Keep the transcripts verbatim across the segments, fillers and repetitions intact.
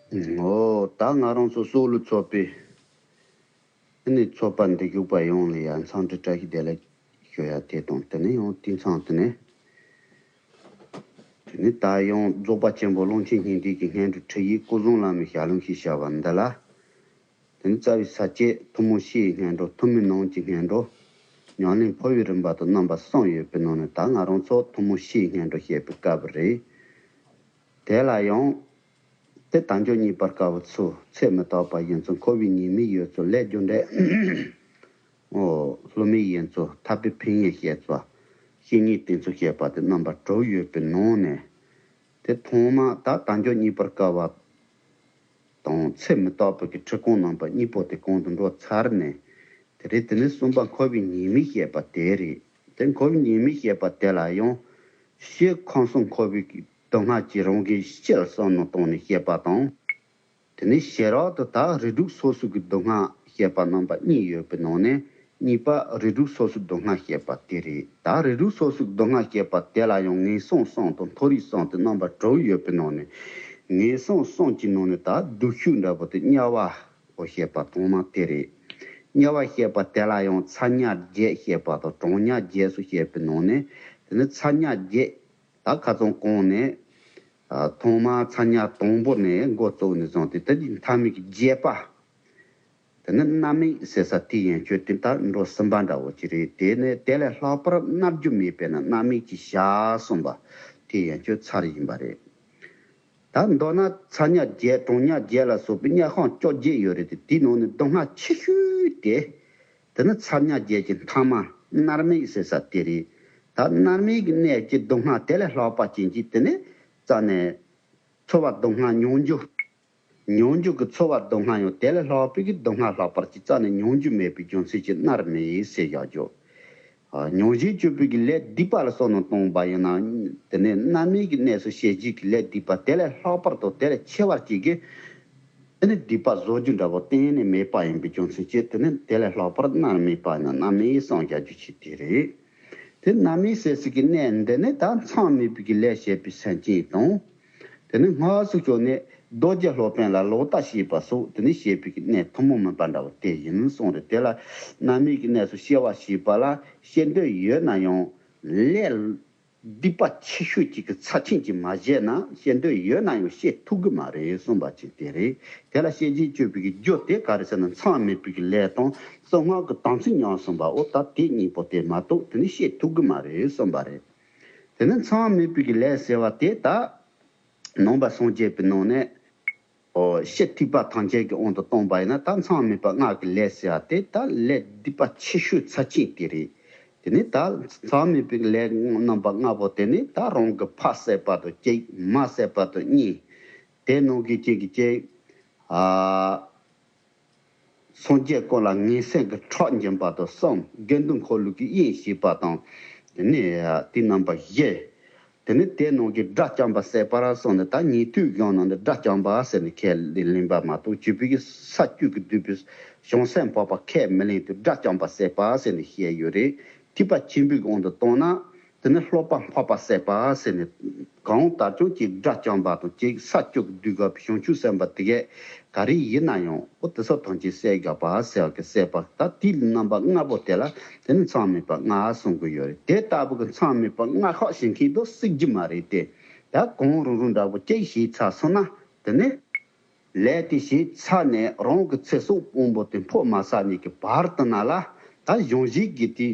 འོ། ད་ང་རང་ཚོ་སྲོག་ལ་ཚོགས་པའི་ཨ་ནི་ཚོགས་པ་འདི་བཞུགས་པ་ཡོངས་ལ་ཡ་འཚམས་འདྲི་བཀྲ་ཤིས་བདེ་ལེགས་ཞུ་ཡ་དེ་དང་། དེ་ནས་ཡང་དེང་སང་དེ་ནས་དེ་ནས་ད་ཡང་རྫོགས་པ་ཆེན་པོ་ཀློང་ཆེན་སྙིང་ཐིག་གི་སྔོན་འགྲོ་ཁྲིད་ཡིག་སྐུ་གསུང་བླ་མའི་ཞལ་ལུང་ཞེས་བྱ་བ་འདི་ལ། དེ་ནས་རྩ་བའི་ས་བཅད་ཐུན་མོང་སྤྱིའི་སྔོན་འགྲོ། ཐུན་མིན་ནང་གི་སྔོན་འགྲོ། ཉམས་ལེན་འཕོ་བའི་རིམ་པ་དང་རྣམ་པ་གསུམ་ཡོད་པའི་ནང་ནས། ད་ང་རང་ཚོ་ཐུན་མོང་སྤྱིའི་སྔོན་འགྲོ་བཤད་པའི་སྐབས་རེད། དེ་ལ་ཡང་དེ་དལ་འབྱོར་རྙེད་པར་དཀའ་བ་ཚོ། ཚེ་མི་རྟག་པ་ཡིན་ཚུལ། འཁོར་བའི་ཉེས་དམིགས་ཡོད་ཚུལ། ལས་རྒྱུ་འབྲས། འོ། བསླུ་མེད་ཡིན་ཚུལ། ཐར་པའི་ཕན་ཡོན་བཤད་ཚུལ། བཤེས་གཉེན་བསྟེན་ཚུལ་བཤད་པ་དེ་རྣམ་པ་དྲུག་ཡོད་པའི་ནང་ནས། དེ་ཐོག་མ་ད་དལ་འབྱོར་རྙེད་པར་དཀའ་བ་དང་ཚེ་མི་རྟག་པའི་གི་འཁྲིད་ཁུངས་རྣམ་པ་གཉིས་པོ་དེ་གོང་དུ་འགྲོ་ཚར་ནས། དེ་རེད། དེ་ནས་གསུམ་པ་འཁོར་བའི་ཉེས་དམིགས་བཤད་པ་དེ་རེད། དེ་འཁོར་བའི་ཉེས་དམིགས་བཤད་པ་དེ་ལ་ཡང་སྤྱིར་ཁམས་གསུམ་འཁོར་བའི་གི་སྡུག་བསྔལ་གྱི་རང་གི་སྤྱི་ལ་བསམ་མནོ་བཏང་ནས་བཤད་པ་དང་། དེ་ནས་ཞེ་དྲག་ཏུ་ད་རིགས་དྲུག་སོ་སོའི་གི་སྡུག་བསྔལ་བཤད་པ་རྣམ་པ་གཉིས་ཡོད་པའི་ནང་ནས། གཉིས་པ་རིགས་དྲུག་སོ་སོའི་སྡུག་བསྔལ་བཤད་པ་དེ་རེད། ད་རིགས་དྲུག་སོ་སོའི་སྡུག་བསྔལ་བཤད་པ་དེ་ལ་ཡང་ངན་སོང་གསུམ་དང་མཐོ་རིས་གསུམ་དེ་རྣམ་པ་དྲུག་ཡོད་པའི་ནང་ནས། ངན་སོང་གསུམ་གྱི་ནང་ནས་ད་སྡུག་ཤོས་འདྲ་པོ་དེ་དམྱལ་བ་འོ་བཤད་པ་ཐོག་མ་དེ་རེད། དམྱལ་བ་བཤད་པ་དེ་ལ་ཡང་ཚ་དམྱལ་བརྒྱད་བཤད་པ་དང་གྲང་དམྱལ་བརྒྱད་སོགས་བཤད་པའི་ནང་ནས། དེ་ནི་ཚ་དམྱལ་བརྒྱད། ད་ཁ་སང་གོང་ནས། ཨ། ཐོག་མར་ཚ་དམྱལ་དང་པོ་ནས་འགོ་བཙུགས་ནས་བཟུང་སྟེ། དེ་གི་མཐའ་མའི་གི་བརྒྱད་པ། དེ་ནི་མནར་མེད་ཟེར་ས་དེ་ཡན་ཆོད་དེ་ད་འགྲོ་ཟིན་པ་འདྲ་བོ་ཅིག་རེད། དེ་ནས་དེ་ལས་ལྷག་པར་མནར་རྒྱུ་མེད་པས་ན་མནར་མེད་ཀྱི་ཞག་གསུངས་པ་དེ་ཡན་ཆོད་ཚར་ཡིན་པ་རེད། ད་མདོར་ན་ཚ་དམྱལ་བརྒྱད། གྲང་དམྱལ་བརྒྱད་ལ་སོགས་པའི་དམྱལ་ཁམས་བཅོ་བརྒྱད་ཡོད་རེད་དེ། དེའི་ནང་ནས་སྡུག་བསྔལ་ཆེ་ཤོས་དེ། དེ་ནི་ཚ་དམྱལ་བརྒྱད་ཀྱི་མཐའ་མ་མནར་མེད་ཟེར་ས་དེ་རེད། ད་མནར་མེད་ཀྱི་གནས་ཀྱི་སྡུག་བསྔལ་དེ་ལས་ལྷག་པ་ཅན་གྱི་དེ་ནི་རྩ་ནས་ཚོར་བ་སྡུག་བསྔལ་མྱོང་རྒྱུ། མྱོང་རྒྱུ་གི་ཚོར་བ་སྡུག་བསྔལ་ཡང་དེ་ལས་ལྷག་པའི་གི་སྡུག་བསྔལ་ལྷག་པར་གྱི་རྩ་ནས་མྱོང་རྒྱུ་མེད་པའི་རྒྱུ་མཚན་གྱིས་མནར་མེད་ཟེར་བཞག་རྒྱུ། ཨ། མྱོང་བྱེད་སྤྱོད་པའི་གི་ལས་སྡིག་པ་ལ་བསམ་བློ་བཏང་པ་ཡིན་ན། དེ་ནས་མནར་མེད་ཀྱི་གནས་སུ་བྱེད་བྱེད་ཀྱི་ལས་སྡིག་པ་དེ་ལས་ལྷག་པར་དང་དེ་ལས་ཆེ་བར་བྱེད་ཀྱི། དེ་ནི་སྡིག་པ་བཟོ་རྒྱུ་འདྲ་བོ་གཏན་ནས་མེད་པ་ཡིན་པའི་རྒྱུ་མཚན་གྱིས། དེ་ནི་དེ་ལས་ལྷག་པར་མནར་མེད་པ་ཡིན་ན་མནར་མེད་གསུངས་བཞག་རྒྱུ་ཆེ་དེ་རེད། དེ་མནར་མེད་ཟེར་ས་གི་གནས་འདི་ནི་ད་མཚམས་མེད་པའི་གི་ལས་བྱས་པའི་སེམས་ཅན་དང་། དེ་ནི་སྔགས་སུ་ཞོག་ནས་རྡོ་རྗེ་སློབ་དཔོན་ལ་ལོག་ལྟ་བྱས་པ་སོགས། དེ་ནི་བྱས་པའི་གི་གནས་ཐུན་མོང་མིན་པ་འདྲ་བོ་དེ་ཡིན་གསུངས་རེད། དེ་ལ་མནར་མེད་ཀྱི་གནས་སུ་སྐྱེ་བ་བྱས་པ་ལ་སྐྱེ་འདོད་ཡོད་ན་ཡང་ལས་སྡིག་པ་ཆེ་ཤོས་གཅིག་གི་ཚབས་ཆེན་གྱིས་མ་བྱས་ན་སྐྱེ་འདོད་ཡོད་ན་ཡང་སྐྱེ་ཐུབ་གི་མ་རེད་གསུངས་པ་ཅིག་དེ་རེད། དེ་ལ་སྐྱེད་བྱེད་གཅོད་པའི་གི་རྒྱུ་དེ་ག་རེ་ཟེར་ན། མཚམས་མེད་པའི་གི་ལས་དང་གསང་སྔགས་ཀྱི་དམ་ཚིག་ཉམས་སོང་བ། འོ་ད་དེ་གཉིས་པོ་དེ་མ་གཏོགས་དེ་ནི་སྐྱེ་ཐུབ་གི་མ་རེད་གསུངས་པ་རེད། དེ་ནི་མཚམས་མེད་པའི་གི་ལས་ཟེར་བ་དེ་ད་ནང་པ་སངས་རྒྱས་པའི་ནང་ནས། ཨོ། སྤྱིར་ཐེག་པ་ཐམས་ཅད་ཀྱི་དབང་དུ་བཏང་པ་ཡིན་ན། ད་མཚམས་མེད་པ་ལྔ་གི་ལས་ཟེར་བ་དེ་ད་ལས་སྡིག་པ་ཆེ་ཤོས་ཚབས་ཆེན་དེ་རེད། དེ་ནི་ད་མཚམས་མེད་པའི་ལས་རྣམ་པ་ལྔ་པོ་དེ་ནི་ད་རང་གི་ཕ་བསད་པ་དང་གཅིག་མ་བསད་པ་དང་གཉིས། དེ་ནང་གི་གཅིག་གི་གཅིག་ཨ། སངས་རྒྱས་ཀུན་ལ་ངན་སེམས་ཀྱི་ཁྲག་འབྱིན་པ་དང་གསུམ། དགེ་འདུན་འཁོར་ལོ་གི་དབྱེན་བྱེད་པ་དང་། དེ་ནས་དེ་རྣམ་པ་བཞི། དེ་ནས་དེ་ནང་གི་དགྲ་བཅོམ་པ་བསད་པ་ར་གསུངས་ནས། ད་ཉན་ཐོས་གཞུང་ནང་ནས་དགྲ་བཅོམ་པ་ཟེར་ནས་ཁས་ལེན་པ་མ་གཏོགས། བཅུ་པའི་གི་ས་བཅུ་གི་བསྡུས་པའི་བྱང་སེམས་འཕགས་པ་ཁས་མི་ལེན་ཏེ། དགྲ་བཅོམ་པ་བསད་པ་ཟེར་ནས་བཤད་ཡོད་རེད། ཐེག་པ་ཆེན་པོའི་དབང་དུ་བཏང་ན། དེ་ནི་སློབ་པ་འཕགས་པ་བསད་པ་ཟེར་ནས། གང་ལྟར་ཀྱང་གཅིག་དགྲ་བཅོམ་པ་དང་གཅིག་ས་བཅུ་གི་བསྡུས་དགོས་པའི་བྱང་ཆུབ་སེམས་དཔའ་དེ་གས་ག་རེ་ཡིན་ན་ཡང་། འོ་དེ་ཚོ་ཐམས་ཅད་བསད་དགོས་པ་ཟེར་བ་གི་བསད་པ། ད་དེ་རྣམ་པ་ལྔ་པོ་དེ་ལ་དེ་ནི་མཚམས་མེད་པ་ལྔ་གསུང་གི་ཡོད་རེད། དེ་ལྟ་བུ་གི་མཚམས་མེད་པ་ལྔ་ཤོག་བྱེད་མཁན་དེ་སྲིད་རྒྱུ་མ་རེད་དེ། ད་གང་རུང་རུང་འདྲ་པོ་གཅིག་བྱས་ཚར་སོང་ན། དེ་ནི་ལས་དེ་བྱས་ཚར་ནས་རང་གི་ཚེ་སྲོག་དབང་པོ་དེ་འཕོ་མ་ཚར་ནས་ཀྱི་བར་དུ་ན་ལ། ད་གཞུང་བཞེས་ཀྱི་དེ།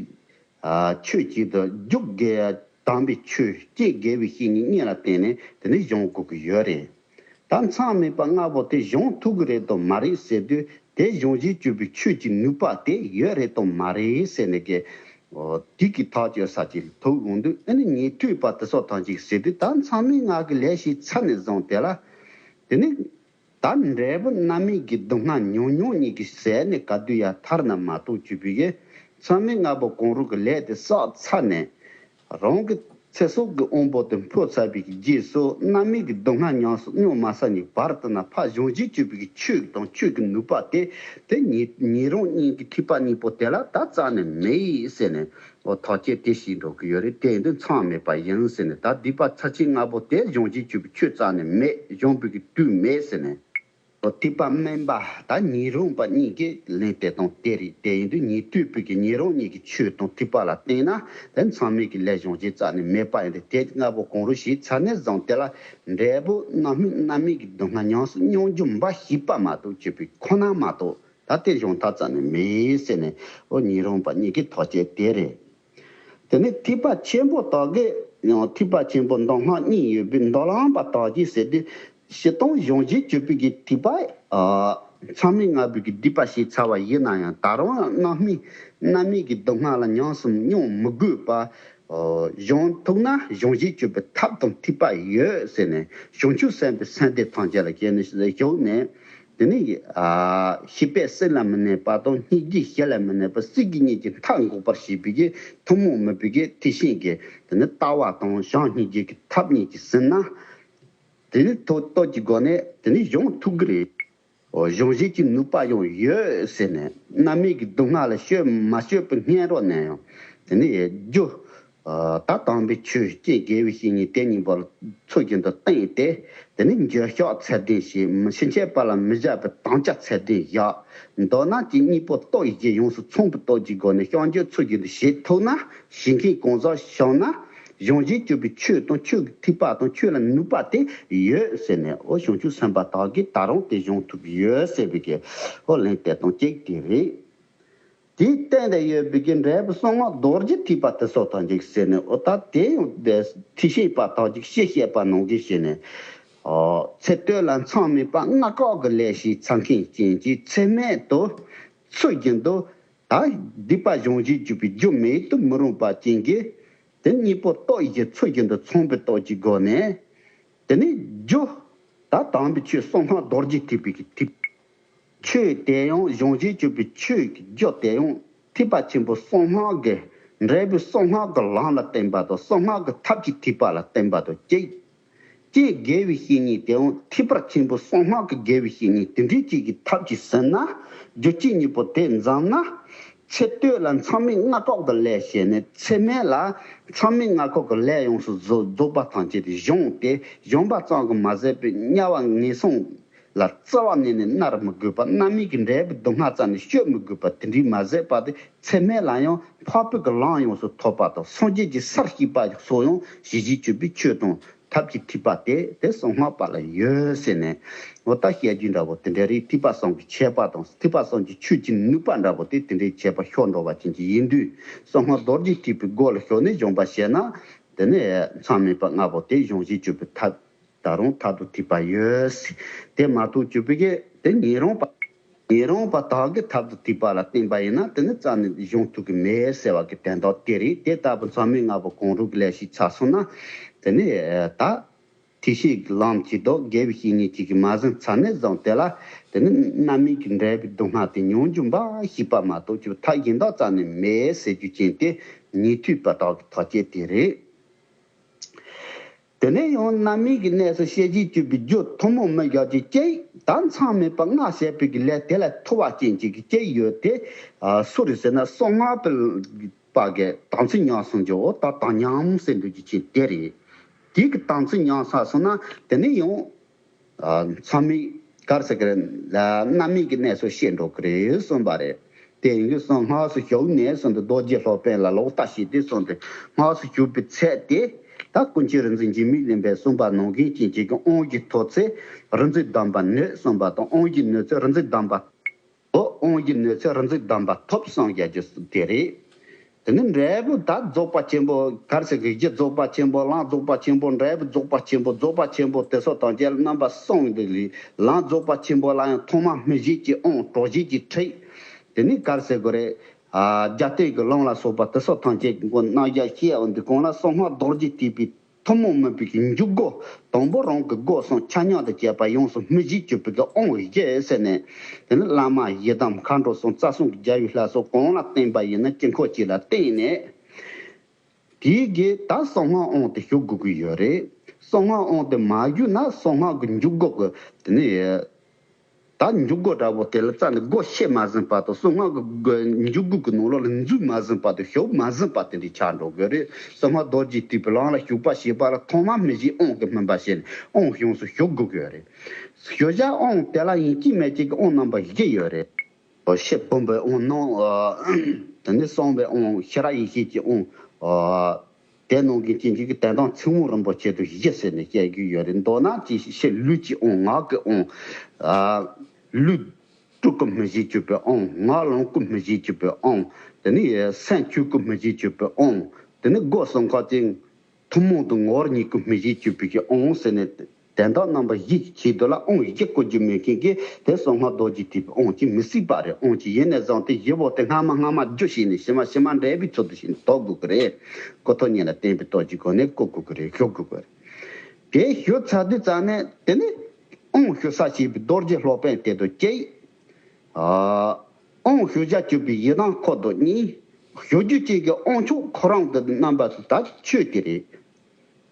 ཨ། ཆོས་གཅིག་ཏུ་རྒྱུད་དགེ་དམ་པའི་ཆོས་སྐྱེ་དགེ་བའི་བཤེས་གཉེན་གཉིས་ལ་བརྟེན་ནས་དེ་ནས་སྦྱོང་དགོས་ཀྱི་ཡོད་རེད། ད་མཚམས་མེད་པ་ལྔ་པོ་དེ་སྦྱོང་ཐུབ་ཀྱི་རེད་དམ་མ་རེད་ཟེར་དུས། དེ་གཞུང་བཞེས་གཅོད་པའི་ཆོས་ཀྱི་ནུས་པ་དེ་ཡོད་རེད་དམ་མ་རེད་ཟེར་ནས་ཀྱི། ཨོ། དེ་གི་ཐག་གཅོད་ས་ཅིག་ཐུག་འོང་དུས། ཨ་ནི་ཉན་ཐོས་པ་དེ་ཚོ་ཐམས་ཅད་ཟེར་དུས། ད་མཚམས་མེད་ལྔ་གི་ལས་བྱས་ཚར་ནས་བཟུང་དེ་ལ། དེ་ནི། ད་འབྲས་བུ་མནར་མེད་ཀྱི་སྡུག་བསྔལ་མྱོང་མྱོང་ཉིད་ཀྱི་ཟད་ནས་ག་དུས་ཡང་ཐར་ན་མ་གཏོགས། བཅུ་པའི་གི་མཚམས་མེད་ལྔ་པོ་གང་རུང་གི་ལས་དེ་བསགས་ཚར་ནས། རང་གི་ཚེ་སྲོག་གི་དབང་པོ་དེ་འཕོ་ཚར་བའི་གི་རྗེས་སུ་མནར་མེད་ཀྱི་སྡུག་བསྔལ་མྱོང་མྱོང་མ་ཚར་ནས་བར་དུ་ན་ཕར་གཞུང་བཞེས་གཅོད་པའི་གི་ཆོས་དང་ཆོས་ཀྱི་ནུས་པ་དེ། དེ་ཉན་ཉན་རང་གཉིས་ཀྱི་ཐེག་པ་གཉིས་པོ་དེ་ལ་ད་རྩ་ནས་མེད་ཟེར་ནས། འོ། ཐག་བཅད་དེ་བྱས་འགྲོ་གི་ཡོད་རེད། དེ་ཡིན་དུས་མཚམས་མེད་པ་ཡིན་ཟེར་ནས། ད་སྡིག་པ་ཚབས་ཆེན་ལྔ་པོ་དེ་གཞུང་བཞེས་གཅོད་པའི་ཆོས་རྩ་ནས་མེད། སྦྱོང་བའི་གི་དུས་མེད་ཟེར་ནས། ཐེག་པ་དམན་པ་དང་ཉོན་མོངས་པ་གཉིས་ཀྱི་ལན་དེ་དང་དེ་རེད། དེ་ཡིན་དུས་ཉན་ཐོས་པའི་གི་ཉན་རང་གཉིས་ཀྱི་ཆོས་དང་ཐེག་པ་ལ་བརྟེན་ན་དེ་མཚམས་མེད་ཀྱི་ལས་གཞན་གཞན་རྩ་ནས་མེད་པ་ཡིན་ཏེ། དེ་ལྔ་པོ་གང་རུང་ཞིག་ཚར་ནས་བཟུང་དེ་ལ་འབྲས་བུ་རྣམ་སྨིན་རྣམ་སྨིན་གྱི་སྡུག་བསྔལ་ཉམས་སུ་མྱོང་རྒྱུ་འབའ་ཞིག་པ་མ་གཏོགས་སྤྱོད་པའི་ཁོ་ན་མ་གཏོགས་ད་དེ་གཞན་དག་རྩ་ནས་མེད་ཟེར་ནས། འོ་ཉོན་མོངས་པ་གཉིས་ཀྱི་ཐག་བཅད་དེ་རེད། དེ་ནས་ཐེག་པ་ཆེན་པོ་དག་གི་ཡང་ཐེག་པ་ཆེན་པོ་མདོ་སྔགས་གཉིས་ཡོད་པའི་མདོ་ལམ་པ་དག་གིས་ཟེར་ཏེ། སྤྱིར་བཏང་གཞན་གཞན་གཅོད་པའི་གི་ཐེག་པ། ཨ། མཚམས་མེད་ལྔ་པོའི་གི་སྡིག་པ་བྱས་ཚར་བ་ཡིན་ན་ཡང་ད་རུང་རྣམ་སྨིན་རྣམ་སྨིན་གྱི་སྡུག་བསྔལ་ལ་ཉམས་སུ་མྱོང་མི་དགོས་པ། ཨ། གཞན་ཐུག་ན་གཞན་གཞན་གཅོད་པའི་ཐབས་དང་ཐེག་པ་ཡོད་ཟེར་ནས། བྱང་ཆུབ་སེམས་དཔའི་སེམས་སྡེ་ཐམས་ཅད་ལ་བཞག་ནས་བཞག་ནས། དེ་ནས། ཨ། ཤེས་པས་སྲིད་ལ་མི་གནས་པ་དང་། སྙིང་རྗེས་གཞི་ལ་མི་གནས་པ། སྲིད་རྒྱུད་གཉིས་ཀྱི་མཐའ་འགོག་པར་བྱེད་པའི་གི་ཐུན་མོང་མིན་པའི་གི་ཐེག་ཆེན་གྱི་དེ་ནི་ལྟ་བ་དང་བྱམས་སྙིང་རྗེ་གི་ཐབས་གཉིས་ཀྱིས་ཟིན་ན། དེ་ནི་ཐོག་སྟོབས་ཀྱི་སྒོ་ནས་དེ་ནི་གཞན་ཐུག་གི་རེད། གཞན་གཞན་གྱི་ནུས་པ་ཡང་ཡོད་ཟེར་ནས། རྣམ་སྨིན་གྱི་སྡུག་བསྔལ་ལ་སྤྱོད་མ་སྤྱོད་པའི་སྙིང་རོ་ནས་ཡང་དེ་ནི་རྒྱུ། ད་དམ་པའི་ཆོས་ཀྱི་དགེ་བའི་བཤེས་གཉེན་དེ་གཉིས་པོ་ཚུལ་བཞིན་དུ་བསྟེན་ཏེ། དེ་ནས་འགྱོད་བཤགས་ཚད་ལྡན་བྱས། མི་ཕྱིན་ཆད་པ་ལ་མི་བཞག་པའི་དམ་བཅའ་ཚད་ལྡན་བཞག་མདོར་ན་ཅིག་གཉིས་པོ་སྟོབས་ཀྱིས་ཡོངས་སུ་ཚང་བའི་སྟོབས་ཀྱི་སྒོ་ནས་བྱང་ཆུབ་ཚུལ་བཞིན་དུ་བྱེད་ཐུབ་ན། བྱེད་མཁན་གང་ཟག་བྱུང་ན། གཞན་གཞན་གཅོད་པའི་ཆོས་དང་ཆོས་ཀྱི་ཐེག་པ་དང་། ཆོས་ལ་ནུས་པ་དེ་ཡོད་ཟེར་ནས། འོ་བྱང་ཆུབ་སེམས་དཔའ་དག་གིས་ད་རུང་དེ་སྦྱོང་ཐུབ་ཀྱི་ཡོད་ཟེར་བའི་གི་འོ་ལན་དེ་དང་གཅིག་དེ་རེད། དེའི་སྟེང་དུ་ཡོད་པའི་གི་འབྲས་བུ་གསང་སྔགས་རྡོ་རྗེ་ཐེག་པ་དེ་སོགས་དང་གཅིག་ཟེར་ནས། འོ་ད་དེ་ཡང་ཐེག་ཆེན་པ་དག་གིས་ཞེས་བཤད་པ་ནང་བཞིན་བྱས་ནས། ཨོ། ཚེ་སྟོད་ལ་མཚམས་མེད་པ་སྔ་འགོག་གི་ལས་བྱས་ཚར་མཁན་ཅན་གྱིས་ཚེ་སྨད་དུ་ཚུལ་བཞིན་དུ་ད་སྡིག་པ་གཞན་གཞན་གཅོད་པའི་རྒྱུ་མེད་དུ་མི་རུང་བ་ཅན་གྱིས། དེ་གཉིས་པོ་སྟོབས་ཀྱིས་ཚུལ་བཞིན་དུ་ཚང་བའི་སྟོབས་ཀྱི་སྒོ་ནས། དེ་ནས་རྒྱུ། ད་དམ་པའི་ཆོས་གསང་སྔགས་རྡོ་རྗེ་ཐེག་པའི་གི་ཐེག་ཆོས་དེ་ཡང་གཞན་གཞན་གཅོད་པའི་ཆོས་ཀྱི་རྒྱུ་དེ་ཡང་ཐེག་པ་ཆེན་པོ་གསང་སྔགས་ཀྱི་འབྲས་བུ་གསང་སྔགས་ཀྱི་ལམ་ལ་བརྟེན་པ་དང་། གསང་སྔགས་ཀྱི་ཐབས་ཀྱི་ཐེག་པ་ལ་བརྟེན་པ་དང་གཅིག་སྤྱིར་དགེ་བའི་བཤེས་གཉེན་དེ་ཡང་ཐེག་པ་ཆེན་པོ་གསང་སྔགས་ཀྱི་དགེ་བའི་བཤེས་གཉེན་དེ་འདྲའི་གཅིག་གི་ཐབས་ཀྱིས་ཟིན་ན། རྒྱུ་རྐྱེན་གཉིས་པོ་དེ་འཛོམས་ན། ཚེ་སྟོད་ལ་མཚམས་མེད་སྔ་འགོག་གི་ལས་བྱས་ནས། ཚེ་སྨད་ལ་མཚམས་མེད་སྔ་འགོག་གི་ལས་ཡོངས་སུ་རྫོགས་རྫོགས་པ་ཐམས་ཅད་དེ་སྦྱངས་ཏེ། སྦྱངས་པ་ཙམ་གྱིས་མ་ཟད་པའི་དམྱལ་བ་ངན་སོང་ལ་རྩ་བ་ཉིད་ནས་མནར་མི་དགོས་པ། རྣམ་སྨིན་གྱི་འབྲས་བུའི་སྡུག་བསྔལ་རྩ་ནས་སྤྱོད་མི་དགོས་པ་དེ་འདྲའི་མ་ཟད་པ་དེ། ཚེ་སྨད་ལ་ཡང་འཕགས་པའི་གི་ལམ་ཡོངས་སུ་ཐོབ་པ་དང་། སངས་རྒྱས་ཀྱི་སར་སྐྱེས་པ་སོགས་ཡང་གཞན་གཞན་གཅོད་པའི་ཆོས་དང་ཐབས་ཀྱི་ཐེག་པ་དེ་དེ་གསང་སྔགས་པ་ལ་ཡོད་ཟེར་ནས། འོ་ད་བཤད་རྒྱུ་འདྲ་བོ་དེ་འདྲ་རེད། ཐེག་པ་གསུམ་གྱི་ཁྱད་པར་དང་། ཐེག་པ་གསུམ་གྱི་ཆོས་ཀྱི་ནུས་པ་འདྲ་བོ་དེ་དེ་འདྲའི་ཁྱད་པར་ཤོར་འགྲོ་བ་ཅན་གྱི་ཡིན་དུས། གསང་སྔགས་རྡོ་རྗེ་ཐེག་པའི་སྒོ་ལ་ཞུགས་ནས་སྦྱངས་པ་བྱས་ན། དེ་ནས་མཚམས་མེད་པ་ལྔ་པོ་དེ་གཞན་གཞན་གཅོད་པའི་ཐབས་ད་རུང་མཐར་ཐུག་ཐེག་པ་ཡོད། དེ་མ་གཏོགས་གཅོད་པའི་གི་དེ་ཉན་རང་པ། ཉན་རང་པ་དག་གིས་ཐབས་དང་ཐེག་པ་ལ་བརྟེན་པ་ཡིན་ན། དེ་ནི་རྩ་ནས་སྦྱོང་ཐུབ་ཀྱི་མེད་ཟེར་བ་གི་དོན་དག་དེ་རེད། དེ་ལྟ་བུ་མཚམས་མེད་ལྔ་པོ་གང་རུང་གི་ལས་བྱས་ཚར་སོང་ན། དེ་ནི་ད་ཐེག་ཆེན་གྱི་ལམ་གཅིག་དང་དགེ་བའི་བཤེས་གཉེན་གཅིག་གིས་མ་ཟིན་ཚར་ནས་བཟུང་དེ་ལ། དེ་ནི་རྣམ་སྨིན་གྱི་འབྲས་བུའི་སྡུག་བསྔལ་དེ་མྱོང་རྒྱུ་འབའ་ཞིག་པ་མ་གཏོགས་སྤྱོད་ཐབས་གཞན་དག་རྩ་ནས་མེད་ཟེར་རྒྱུ་ཅན་དེ་ཉན་ཐོས་པ་དག་གི་ཐག་བཅད་དེ་རེད། དེ་ནས་ཡང་རྣམ་སྨིན་གྱི་གནས་སུ་ཤེས་བྱའི་སྤྱོད་པའི་རྒྱུ་ཐུན་མོང་མིན་བཞག་ཅིང་གཅིག་དང་མཚམས་མེད་པ་སྔར་བྱས་པའི་གི་ལས་དེ་ལས་ཐོབ་པ་ཅན་གཅིག་གི་གཅིག་ཡོད་དེ། ཨ། སུ་རེད་ཟེར་ན། གསང་སྔགས་པ་གི་དམ་ཚིག་ཉམས་སུ་འཇོག་འོ་ད་དམ་ཉམས་ཟེར་འདུག་རྒྱུ་ཅན་དེ་རེད། དེ་གི་དམ་ཚིག་ཉམས་ཚར་སོང་ན་དེ་ནས་ཡང་། ཨ། མཚམས་མེད་ག་རེ་ཟེར་གི་རེད་ལ། རྣམ་སྨིན་གྱི་གནས་སུ་སྐྱེ་འགྲོ་གི་རེད་གསུངས་པ་རེད། དེ་ཡིན་དུས་གསང་སྔགས་སུ་ཞུགས་ནས་གསུངས་ཏེ། རྡོ་རྗེ་སློབ་དཔོན་ལ་ལོག་ལྟ་བྱས་ཏེ་གསུངས་ཏེ། སྔགས་སུ་ཞུགས་པའི་ཚད་དེ། ད་ཀུན་མཁྱེན་རིག་འཛིན་འཇིགས་མེད་གླིང་པས་གསུངས་པ་ནང་བཞིན་ཅན་གཅིག་གི་དབང་གིས་ཐོབ་ཚེ། རིག་འཛིན་གདམས་པ་ནོད་གསུངས་པ་དང་། དབང་གིས་ནོད་ཚེ་རིག་འཛིན་གདམས་པ། འོ་དབང་གིས་ནོད་ཚེ་རིག་འཛིན་གདམས་པ་ཐོབ་གསུངས་ཡ་རྒྱུ་དེ་རེད། དེ་ནི་འབྲས་བུ་ད་རྫོགས་པ་ཆེན་པོ་ག་རེ་ཟེར་གི། གཞི་རྫོགས་པ་ཆེན་པོ། ལམ་རྫོགས་པ་ཆེན་པོ། འབྲས་བུ་རྫོགས་པ་ཆེན་པོ། རྫོགས་པ་ཆེན་པོ་དེ་སོགས་དང་བཅས་རྣམ་པ་གསུམ་འདི་ལས། ལམ་རྫོགས་པ་ཆེན་པོ་ལ་ཡང་ཐོག་མ་སྨིན་བྱེད་ཀྱི་དབང་། གྲོལ་བྱེད་ཀྱི་ཁྲིད། དེ་ནི་ག་རེ་ཟེར་དགོས་རེད། ཨ། རྒྱབ་རྟེན་གྱི་ལམ་ལ་སོགས་པ་དེ་སོགས་ཐམས་ཅད་ཀྱི་སྒོ་རྣམ་གཞག་བཤད་འོང་དུས། གང་ལ་གསང་སྔགས་རྡོ་རྗེ་ཐེག་པའི་ཐུན་མོང་མིན་པའི་གི་འཇུག་སྒོ་དང་པོ་རང་གི་སྒོ་གསུམ་ཆ་མཉམ་དུ་བཅད་པ་ཡོངས་སུ་སྨིན་བྱེད་སྤྱོད་པའི་གི་དབང་བཞི་ཟེར་ནས། དེ་ནི་བླ་མ་ཡི་དམ་མཁའ་འགྲོ་གསུམ། རྩ་གསུམ་གྱི་རྒྱལ་བའི་ལྷ་སོགས་གང་ལ་བརྟེན་པ་ཡིན་ན། དཀྱིལ་འཁོར་གཅིག་ལ་བརྟེན་ནས། དེའི་གི་ད་གསང་སྔགས་དབང་དེ་ཞུགས་དགོས་ཀྱི་ཡོད་རེད། གསང་སྔགས་དབང་དེ་མ་ཞུགས་ན་གསང་སྔགས་ཀྱི་འཇུག་སྒོ་གི་དེ་ནི། ད་འཇུག་སྒོ་འདྲ་པོ་དེ་ལ་རྩ་ནས་སྒོ་ཕྱེ་མ་ཟིན་བར་དུ། གསང་སྔགས་ཀྱི་འཇུག་སྒོ་གི་ནང་ལོགས་ལ་འཛུལ་མ་ཟིན་བར་དུ། ཞུགས་མ་ཟིན་པ་དེ་འདྲའི་ཆགས་འགྲོ་གི་རེད། གསང་སྔགས་རྡོ་རྗེ་ཐེག་པའི་ལམ་ལ་ཞུགས་པ་ཞེས་པ་ལ་ཐོག་མར་མི་གཞན་དབང་གི་སྨོན་པ་བྱས་ནས་དབང་གཞུང་སུ་ཞུགས་དགོས་ཀྱི་ཡོད་རེད། ཞུགས་བྱ་དབང་དེ་ལ་ཡིན་གཅིག་མིན་གཅིག་གི་དབང་རྣམ་པ་བཞི་ཡོད་རེད། ཕྱི་བུམ་པའི་དབང་ནང་། དེ་ནས་གསང་བའི་དབང་། ཤེས་རབ་ཡེ་ཤེས་ཀྱི་དབང་། དེ་ནང་གི་ཅན་གྱི་དོན་དམ་ཚིག་དབང་རིན་པོ་ཆེ་དུ་བཞི་ཟེར་ནས་བཤད་རྒྱུ་ཡོད་རེད། མདོར་ན་ཅིག་ཕྱི་ལུས་ཀྱི་དབང་། ངག་གི་དབང་། ལུས་དྲུག་གི་མི་བཞེད་གཅོད་པའི་དབང་། ངག་ལོངས་སྐུ་མི་བཞེད་གཅོད་པའི་དབང་། དེ་ནས་སེམས་ཆོས་སྐུ་མི་བཞེད་གཅོད་པའི་དབང་། དེ་ནས་སྒོ་གསུམ་ཁ་ཅན་ཐུན་མོང་དུ་ངོ་བོར་ཉིད་སྐུ་མི་བཞེད་གཅོད་པའི་དབང་ཟེར་ནས། དོན་དམ་རྣམ་པ་བཞི་གི་ཆེད་དུ་ལ་དབང་བཞི་བཀོལ་རྒྱུ་མེད་མཁན་གྱི་དེ་གསང་སྔགས་རྡོ་རྗེ་ཐེག་པའི་དབང་གཅིག་མི་སྲིད་པ་རེད། དབང་གཅིག་ཡིན་ནས་བཟུང་སྟེ་བཞི་པོ་དེ་སྔ་མ་སྔ་མ་རྒྱུ་བྱས་ནས་ཕྱི་མ་ཕྱི་མ་འབྲས་བུའི་ཚུལ་དུ་བྱས་ནས་ཐོབ་དགོས་ཀྱི་རེད། ཀུན་རྟོག་ཉིད་ལ་བརྟེན་པའི་སྟོབས་ཀྱི་སྒོ་ནས་བཀོལ་དགོས་ཀྱི་རེད། ཞུགས་དགོས་ཀྱི་རེད། དེ་ཞུགས་ཚར་དུས་ཙམ་ནས་དེ་ནི་དབང་ཞུགས་ས་བྱས་པའི་རྡོ་རྗེ་སློབ་དཔོན་དེ་དང་གཅིག་དབང་ཞུགས་བྱ་གཅོད་པའི་ཡི་དམ་འཁོར་དང་གཉིས། ཞུགས་རྒྱུ་ཅན་གྱི་དབང་ཕྱུག་ཁོ་རང་གི་རྣམ་པ་དེ་ད་ཆོས་དེ་རེད།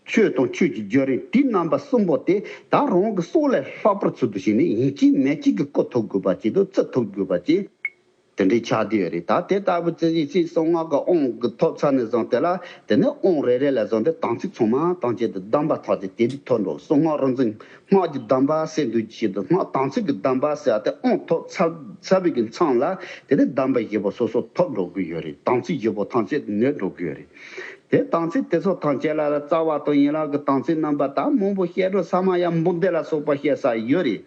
ཆོས་དང་ཆོས་ཀྱི་བརྒྱུད་རིམ་དེའི་རྣམ་པ་གསུམ་པོ་དེ་ད་རང་གི་སྲོག་ལས་ལྷག་པར་ཚུལ་དུ་བྱས་ནས་ཡིན་གཅིག་མིན་གཅིག་གི་བཀུག་ཐུབ་དགོས་པ་ཅིག་དང་བརྩི་ཐུབ་དགོས་པ་ཅིག་དེ་འདྲའི་ཆགས་བསྡད་ཡོད་རེད། ད་དེ་ལྟ་བུ་བརྩི་ཡི་ཚེ་གསང་སྔགས་ཀྱི་དབང་གི་ཐོབ་ཚར་ནས་བཟུང་དེ་ལ་དེ་ནས་དབང་རེ་རེ་ལ་བཟུང་སྟེ་དམ་ཚིག་ཚང་མ་ཐམས་ཅད་དུ་གདམས་པ་ཐམས་ཅད་དེ་དུས་ཐོབ་འགྲོ། གསང་སྔགས་རིག་འཛིན་སྔགས་ཀྱི་གདམས་པ་ཟེར་འདུག་ཅེས་དང་སྔགས་དམ་ཚིག་གི་གདམས་པ་ཟེར་བ་དེ་དབང་ཐོབ་ཚར་ཚར་བའི་གི་མཚམས་ལ་དེ་ནས་གདམས་པ་བཞི་པོ་སོ་སོ་ཐོབ་འགྲོ་གི་ཡོད་རེད། དམ་ཚིག་བཞི་པོ་ཐམས་ཅད་ནོད་འགྲོ་གི་ཡོད་རེད། དེ་དམ་ཚིག་དེ་ཚོ་ཐམས་ཅད་ལ་རྩ་བ་དང་ཡན་ལག་གི་དམ་ཚིག་རྣམ་པ་ད་མང་པོ་བཤད་འགྲོ་ས་མ་ཡ་འབུམ་སྡེ་ལ་སོགས་པ་བཤད་ས་ཡོད་རེད།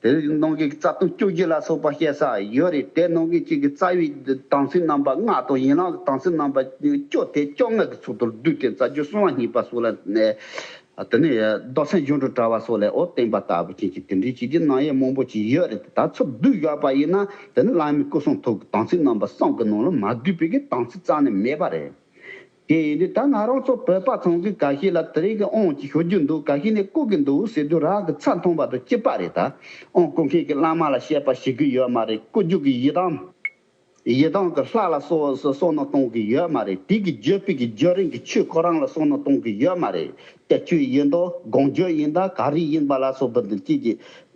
དེ་ནང་གི་རྩ་ལྟུང་བཅུ་བཞི་ལ་སོགས་པ་བཤད་ས་ཡོད་རེད། དེ་ནང་གི་གཅིག་གི་རྩ་བའི་དམ་ཚིག་རྣམ་པ་ལྔ་དང་ཡན་ལག་གི་དམ་ཚིག་རྣམ་པ་བཅུ་དེ་བཅོ་ལྔ་གི་ཚུལ་དུ་བསྡུས་ཏེ་རྩ་རྒྱུད་གསང་བ་གཉིས་པ་སོགས་ལ་ནས། དེ་ནས་མདོ་མཚན་སྦྱོར་དྲུག་དྲ་བ་སོགས་ལས་འོ་བསྟན་པ་ལྟ་བུ་ཅན་གྱི་དེ་འདྲའི་བྱས་རྗེས་གནང་ཡས་མང་པོ་ཅིག་ཡོད་རེད། ད་ཚུར་བསྡུས་བཞག་པ་ཡིན་ན་དེ་ནི་བླ་མའི་སྐུ་གསུང་ཐུགས་ཀྱི་དམ་ཚིག་རྣམ་པ་གསུམ་གྱི་ནང་ལ་མ་བསྡུས་པའི་གི་དམ་ཚིག་རྩ་ནས་མེད་པ་རེད། དེ་ཡིན་དུས་ད་ང་རང་ཚོ་བོད་པ་ཚང་གི་ག་ཤེད་ལ་དེ་རིང་གི་དབང་ཅིག་ཞུ་རྒྱུ་འདུག་ག་ཤེད་ནས་བསྐུར་གི་འདུག་ཟེར་དུས་རང་གི་ཚ་མཐོང་པ་དང་གཅིག་པ་རེད། ད་དབང་བསྐུར་མཁན་གྱི་བླ་མ་ལ་བཤད་པ་ཞིག་གི་ཡོད་མ་རེད། བསྐུར་རྒྱུ་གི་ཡི་དམ། ཡི་དམ་གྱི་ལྷ་ལ་སོགས་སུ་བསམ་བློ་གཏོང་གི་ཡོད་མ་རེད། དེ་གི་བརྒྱུད་པའི་གི་བརྒྱུད་རིམ་གྱི་ཆོས་ཁོ་རང་ལ་བསམ་བློ་གཏོང་གི་ཡོད་མ་རེད། དེ་ཆོས་ཡིན་དང་དགོངས་བརྒྱུད་ཡིན་དང་ག་རེ་ཡིན་པ་ལ་སོགས་པ་འདི་གཅིག་གི་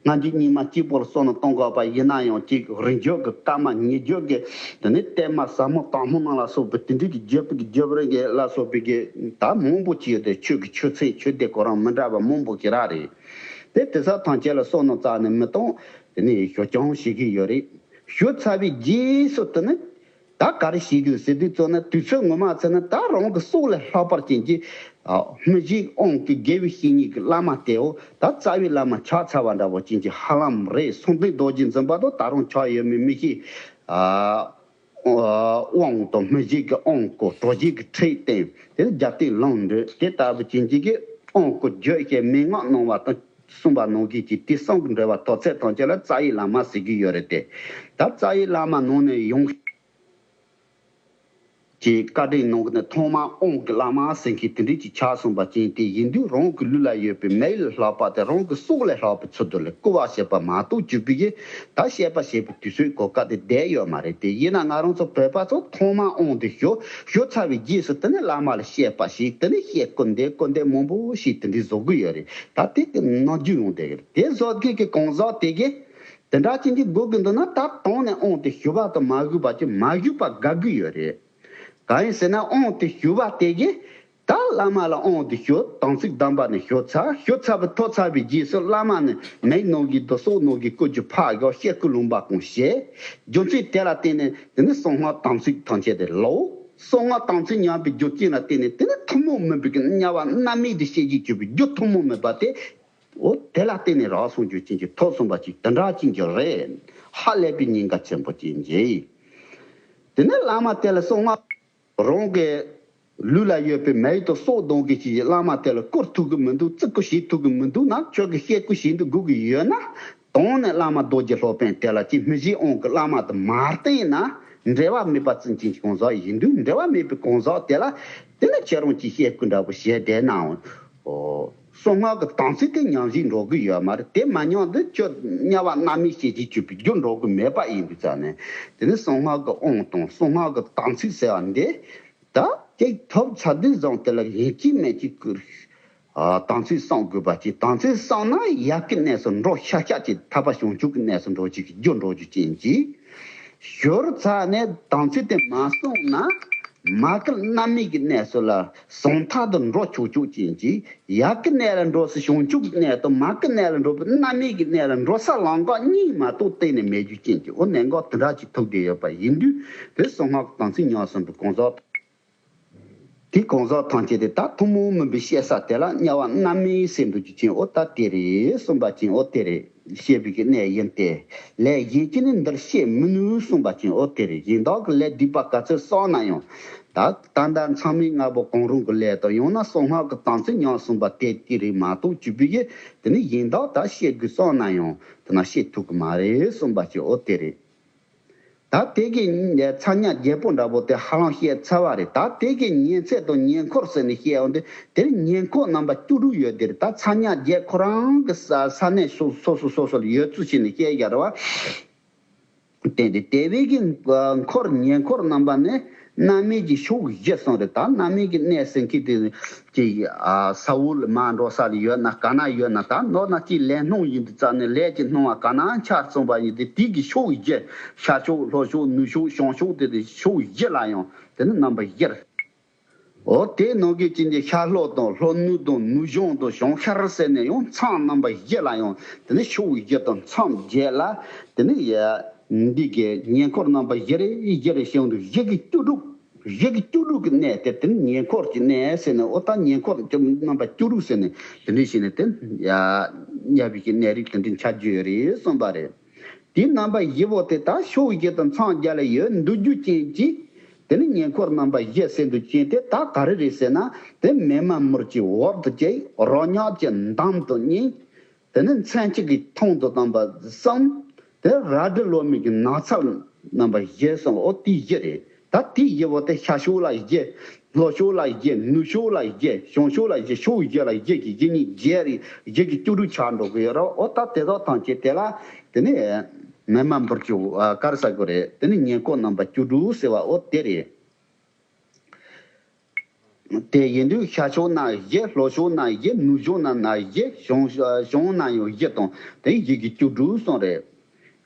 སྔ་འགྱུར་རྙིང་མ་གཅིག་པོ་ལ་བསམ་བློ་གཏོང་དགོས་པ་ཡིན་ན་ཡང་གཅིག་རིང་བརྒྱུད་ཀྱི་བཀའ་མ་ཉེ་བརྒྱུད་ཀྱི་དེ་ནི་གཏེར་མ་ཟབ་མོ་དྭངས་མོ་རྣམས་ལ་སོགས་པའི་དེ་འདྲའི་གི་བརྒྱུད་པའི་གི་བརྒྱུད་རིམ་གྱི་ལ་སོགས་པའི་གི་ད་མང་པོ་ཅིག་ཡོད་དེ། ཆོས་ཀྱི་ཆོས་ཚན་ཆོས་སྡེ་ཁོ་རང་མི་འདྲ་བ་མང་པོ་ཅིག་རག་རེད། དེ་དེ་ས་ཐམས་ཅད་ལ་བསམ་བློ་རྩ་ནས་མི་གཏོང་། དེ་ནི་ཞུ་རྐྱང་བྱེད་ཀྱི་ཡོད་རེད། ཞུ་ཚར་བའི་རྗེས་སུ་དེ་ནི་ད་ག་རེ་བྱེད་དགོས་ཟེར་དུས་ཙམ་ན་དུས་ཚོད་ངོ་མ་ཚོད་ན་ད་རང་གི་སྲོག་ལས་ལྷག་པར་ཅན་གྱི་མི་གཞན་དབང་གི་དགེ་བའི་བཤེས་གཉེན་གྱི་བླ་མ་དེའོ་ད་རྩ་བའི་བླ་མ་ཆགས་ཚར་བ་འདྲ་བོ་ཅན་གྱི་ཧ་ལམ་རེད། གསང་བདེ་རྡོ་རྗེ་འཛིན་པ་དང་ད་རུང་ཆགས་ཡོད་མེད་མི་ཤེས། དབང་དང་མི་གཞན་གྱི་དབང་བསྐུར། གྲོགས་གཞན་གྱི་ཁྲིད་བསྟེན། དེ་ནི་རྒྱབ་རྟེན་ལམ་འགྲོ་དེ་ལྟ་བུ་ཅན་གྱི་གི་དབང་བསྐུར་བརྗོད་བྱེད་མན་ངག་གནང་བ་དང་གསུངས་པ་ནང་བཞིན་གྱི་དེ་གསུམ་གྱི་འབྲེལ་བ་ཐོག་ཚད་ཐམས་ཅད་ལ་རྩ་བའི་བླ་མ་ཟེར་གྱི་ཡོད་རེད་དེ། ད་རྩ་བའི་བླ་མ་ནང་ནས་ཡོངས་ཀྱི་བཀའ་དྲིན་ནང་གི་ནས་ཐོག་མར་དབང་གི་བླ་མ་ཟེར་མཁན་དེ་འདྲ་ཅིག་ཆགས་སོང་པ་ཅན་དེ་ཡིན་དུས་རང་གི་ལུས་ལ་ཡོད་པའི་མེ་ལས་ལྷག་པ་དེ་རང་གི་སྲོག་ལས་ལྷག་པའི་ཚུལ་དུ་ལ་བསྐུར་བ་བྱེད་པ་མ་གཏོགས་བརྒྱུད་པའི་གི་ད་བཤད་པ་བྱེད་པའི་དུས་ཚོད་གོ་སྐབས་དེ་བསྡད་ཡོད་མ་རེད་དེ། ཡིན་ན་ང་རང་ཚོ་བོད་པ་ཚོ་ཐོག་མར་དབང་དེ་ཞུ་ཞུ་ཚར་བའི་རྗེས་སུ་དེ་ནས་བླ་མ་ལ་བཤད་པ་ཞིག་དེ་ནས་བཤད་སྐུར་འདེབས་སྐུར་འདེབས་མང་པོ་ཞིག་དེ་འདྲའི་བཟོ་གི་ཡོད་རེད། ད་དེ་གི་ནམ་རྒྱུན་ཡོང་བསྡད་ཡོད་རེད། དེ་བཟོ་མཁན་གྱི་གང་ཟག་དེ་གིས་དེ་འདྲ་ཅན་གྱི་དགོས་ཀྱི་འདུག་ན་ད་དོན་ནས་དབང་དེ་ཞུ་བ་དང་མ་ཞུ་བ་ཅིག་མ་ཞུས་པ་དགའ་གི་ཡོད་རེད། གང་ཡིན་ཟེར་ན་དབང་དེ་ཞུ་བ་དེ་གིས་ད་བླ་མ་ལ་དབང་དེ་ཞུ། དམ་ཚིག་གདམས་པ་ནས་ཞུ་ཚར། ཞུ་ཚར་བའི་ཐོབ་ཚར་བའི་རྗེས་སུ་བླ་མ་ནས་མེ་ནང་གི་དུ་སྲོག་ནང་གི་སྐུ་རྒྱུ་ཕར་བཞག་བཤད་སྐུར་ལུང་པ་གང་བཤད། རྒྱུ་མཚན་དེ་ལ་བརྟེན་ནས་དེ་ནི་གསང་སྔགས་དམ་ཚིག་ཐམས་ཅད་དེ་ལོག་གསང་སྔགས་དམ་ཚིག་ཉམས་པའི་རྒྱུ་རྐྱེན་ལ་བརྟེན་ནས་དེ་ནི་ཐུན་མོང་མིན་པའི་དམྱལ་བ་རྣམ་སྨིན་དུ་སྐྱེ་བྱེད་གྱུར་པའི་རྒྱུ་ཐུན་མོང་མིན་པ་དེ། འོ་དེ་ལ་བརྟེན་ནས་རང་སངས་རྒྱས་ཅན་གྱི་ཐོབ་སོང་པ་ཅིག་དེ་འདྲ་ཅན་གྱི་རེད། ཧ་ལས་པའི་ཉེན་ཁ་ཆེན་པོ་ཅིག་འཇལ་ཡིན། དེ་ནས་བླ་མ་དེ་ལ་གསང་སྔགས། རང་གི་ལུས་ལ་ཡོད་པའི་མེ་ཡི་དུ་སྲོག་གདོང་གི་ཅིག་བླ་མ་དེ་ལ་བསྐུར་ཐུབ་ཀྱི་མི་འདུག་བརྩི་བཀུར་བྱེད་ཐུབ་ཀྱི་མི་འདུག་ན། ཁྱོད་ཀྱི་བཤད་སྐུར་བྱེད་འདུག་དགོས་ཀྱི་ཡོད་ན། དོན་ནས་བླ་མ་རྡོ་རྗེ་སློབ་དཔོན་དེ་ལ་ཅིག་མི་གཞན་དབང་གི་བླ་མ་དུ་མ་བསྟེན་ན། འབྲེལ་བ་མེད་པ་ཙམ་ཅིག་གང་ཟག་ཡིན་དུས་འབྲེལ་བ་མེད་པའི་གང་ཟག་དེ་ལ་དེ་ནི་ཁྱེད་རང་ཅིག་བཤད་སྐུར་འདྲ་པོ་བྱས་བསྡད་ནའང་། ཨོ། གསང་སྔགས་ཀྱི་དམ་ཚིག་དེ་ཉམས་བཞིན་འགྲོ་གི་ཡོད་མ་རེད། དེ་མ་ཉམས་དུས་ཁྱོད་དམྱལ་བ་རྣམ་སྨིན་བྱེད་ཀྱི་གྱུར་པའི་རྒྱུ་འགྲོ་གི་མེད་པ་ཡིན་དུས་ཙང་ནས། དེ་ནི་གསང་སྔགས་ཀྱི་དབང་དང་གསང་སྔགས་ཀྱི་དམ་ཚིག་ཟེར་བ་འདི་ད་ཅིག་ཐོབ་ཚར་དུས་བཟུང་དེ་ལ་ཡིན་གཅིག་མིན་གཅིག་གི་ དམ་ཚིག་བསྲུང་དགོས་པ་ཅིག་དམ་ཚིག་བསྲུངས་ན་ཡབ་ཀྱི་གནས་སུ་འགྲོ་ཤག་ཤག་ཅིག་ཐར་པ་བྱང་ཆུབ་ཀྱི་གནས་སུ་འགྲོ་ཅིག་རྒྱུ་འགྲོ་རྒྱུ་ཅན་ཅིག་ཞོར་ཚ་ནས་དམ་ཚིག་དེ་མ་བསྲུངས་ན་མ་གི་རྣམ་སྨིན་གྱི་གནས་སུ་ལ་ཟང་ཐལ་དུ་འགྲོ་ཆོག་ཆོག་ཅན་ཅིག་ཡབ་ཀྱི་གནས་ལ་འགྲོ་ས་བྱང་ཆུབ་ཀྱི་གནས་དང་མ་གི་གནས་ལ་འགྲོ་བའི་རྣམ་སྨིན་གྱི་གནས་ལ་འགྲོ་ས་ལམ་ཁ་གཉིས་མ་གཏོགས་གཏན་ནས་མེད་རྒྱུ་ཅན་ཅིག་འོ་གནད་འགག་དེ་འདྲ་ཅིག་ཐུག་བསྡད་ཡོད་པ་ཡིན་དུས་དེ་གསང་སྔགས་དམ་ཚིག་ཉམས་སུ་འབུལ་གང་ཟག་དེ་གང་ཟག་ཐམས་ཅད་དེ་ད་ཐུན་མོང་མིན་པའི་བཤད་ས་དེ་ལ་དམྱལ་བ་རྣམ་སྨིན་ཟེར་འདུག་རྒྱུ་ཅན་འོ་ད་དེ་རེད་གསུངས་པ་ཅན་འོ་དེ་རེད། བཤད་པའི་གི་གནས་ཡིན་ཏེ། ལས་གཞན་གྱིས་ནི་འདིར་བཤད་མི་ནུས་གསུངས་པ་ཅན་འོ་དེ་རེད། གཞན་དག་གི་ལས་སྡིག་པ་ག་ཚོད་བསགས་ན་ཡང་། ད་ད་ལྟ་མཚམས་མེད་ལྔ་པོ་གང་རུང་གི་ལས་དང་ཡང་ན་གསང་སྔགས་ཀྱི་དམ་ཚིག་ཉམས་སོང་བ་དེ་དེ་རེད་མ་གཏོགས་བཅུ་པའི་གི་དེ་ནི་གཞན་དག་ད་བཤད་དགོས་བསམ་ན་ཡང་དེ་ན་བཤད་ཐུབ་གི་མ་རེད་གསུངས་པ་ཅན་འོ་དེ་རེད། ད་དེ་གི་ཚ་དམྱལ་བརྒྱད་པོ་འདྲ་པོ་དེ་ཧ་ལམ་བཤད་ཚར་བ་རེད། ད་དེ་གི་ཉེ་ཚད་དང་ཉེ་འཁོར་ཟེར་ནས་བཤད་འོང་དུས་དེ་ནི་ཉེ་འཁོར་རྣམ་པ་བཅུ་དྲུག་ཡོད་དེ་རེད། ད་ཚ་དམྱལ་བརྒྱད་ཁོ་རང་གི་ས་ས་གནས་སོ་སོ་སོ་སོ་སོ་ལ་ཡོད་ཚུལ་བྱས་ནས་བཤད་ཡ་རེད་བ། དེ་འདི་དེ་བས་ཀྱི་འཁོར་ཉེ་འཁོར་རྣམ་པ་ནི་རྣམ་སྨིན་གྱི་ཕྱོགས་བཞི་གསུངས་རེད། ད་རྣམ་སྨིན་གྱི་གནས་ཟེར་མཁན་དེ་ཅིག་ས་འོག་ལ་མར་འགྲོ་ས་ལ་ཡོད་ན་ག་ན་ཡོད་ན་ད་ནོར་ན་ཅིག་ལས་སྣང་ཡིན་དུས་ཙམ་ནས་ལས་ཀྱི་སྣང་བ་ག་ན་འཆར་སོང་བ་ཡིན་ཏེ་དེ་གི་ཕྱོགས་བཞི་ཤར་ཕྱོགས་ལྷོ་ཕྱོགས་ནུབ་ཕྱོགས་བྱང་ཕྱོགས་དེ་དེ་ཕྱོགས་བཞི་ལ་ཡང་དེ་ནི་རྣམ་པ་བཞི་རེད། འོ་དེ་ནང་གི་ཅི་འདི་ཤར་ལྷོ་དང་ལྷོ་ནུབ་དང་ནུབ་བྱང་དང་བྱང་ཤར་ཟེར་ནས་ཡང་མཚམས་རྣམ་པ་བཞི་ལ་ཡང་དེ་ནི་ཕྱོགས་བཞི་དང་མཚམས་བརྒྱད་ལ་དེ་ནི་ཡ་འདི་གི་ཉེ་འཁོར་རྣམ་པ་བཞི་རེ་བཞི་རེ་བྱུང་དུ་བཞི་གི་བཅུ་དྲུག་བཞི་གི་བཅུ་དྲུག་གི་གནས་དེ་དེ་ནི་ཉེ་འཁོར་གྱི་གནས་ཟེར་ནས་འོ་ད་ཉེ་འཁོར་རྣམ་པ་བཅུ་དྲུག་ཟེར་ནས་དེ་འདྲ་བྱས་ནས་དེ་ཡ་དམྱལ་བའི་གི་གནས་རིགས་དེ་འདྲ་འཆར་རྒྱུ་ཡོད་རེད་གསུངས་པ་རེད། དེའི་རྣམ་པ་བཞི་པོ་དེ་དག་ཕྱོགས་བཞི་དང་མཚམས་བརྒྱད་ལ་ཡོད་འདུག་རྒྱུ་ཅན་གྱི། དེ་ནི་ཉེ་འཁོར་རྣམ་པ་བཞི་ཟེར་འདུག་ཅན་དེ་དག་ག་རེ་རེད་ཟེར་ན། དེ་མེ་མ་མུར་གྱི་འོབས་དུ་བཅས། རོ་མྱགས་ཀྱི་འདམ་དུ་གཉིས། དེ་ནི་མཚན་གཅིག་གི་མཐོང་དུ་བཏང་བ་གསུམ། དེ་རལ་གྲི་ལོ་མའི་གི་ནགས་ཚལ་རྣམ་པ་བཞི་གསུམ་འོ་དེ་བཞི་རེད། ད་དེའི་བཞི་པོ་དེ་ཤར་ཕྱོགས་ལ་བཞི། ལྷོ་ཕྱོགས་ལ་བཞི། ནུབ་ཕྱོགས་ལ་བཞི། བྱང་ཕྱོགས་ལ་བཞི། ཕྱོགས་བཞི་ལ་བཞི་གི་བཞི་གཉིས་བརྒྱད་རེད། བཞི་གི་བཅུ་དྲུག་ཆགས་འགྲོ་གི་ཡོད་རེད། འོ་ད་དེ་དག་ཐམས་ཅད་དེ་ལ་དེ་ནི་མེ་མ་འབུར་གྱི་དཀར་ས་གོ་རེད། དེ་ནི་ཉེ་འཁོར་རྣམ་པ་བཅུ་དྲུག་ཟེར་བ་འོ་དེ་རེད། དེ་ཡིན་དུས་ཤར་ཕྱོགས་ན་བཞི། ལྷོ་ཕྱོགས་ན་བཞི། ནུབ་ཕྱོགས་ན་ན་བཞི། བྱང་བྱང་ན་ཡང་བཞི་དང་དེ་བཞི་གི་བཅུ་དྲུག་གསུངས་རེད།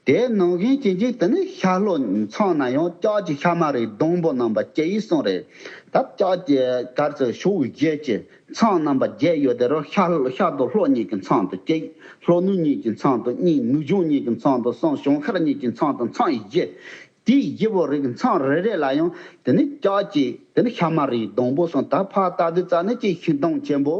དེ་ནང་བཞིན་བྱེད་ཅིང་དེ་ནི་ཤར་ལྷོ་མཚམས་ན་ཡང་ལྕགས་ཀྱི་ཤ་མ་རིའི་སྡོང་པོ་རྣམ་པ་བཅུ་ཡིས་གསུངས་རེད། ད་ལྕགས་ཀྱི་གར་ཚོད་ཤོག་བཞི་ཀྱི་མཚམས་རྣམ་པ་བརྒྱད་ཡོད་དེ་རུ་ཤར་ཤར་དང་ལྷོ་གཉིས་ཀྱི་མཚམས་དུ་གཅིག་ལྷོ་ནུབ་གཉིས་ཀྱི་མཚམས་དུ་གཉིས། ནུབ་བྱང་གཉིས་ཀྱི་མཚམས་དུ་གསུམ། བྱང་ཤར་གཉིས་ཀྱི་མཚམས་དུ་མཚམས་བཞི། དེའི་བཞི་པོ་རིགས་མཚམས་རེ་རེ་ལ་ཡང་དེ་ནི་ལྕགས་ཀྱི་དེ་ནི་ཤ་མ་རིའི་སྡོང་པོ་གསུམ། ད་ཕར་ལྟ་དུས་ཙམ་ནི་ཅིག་ཤིང་སྡོང་ཆེན་པོ་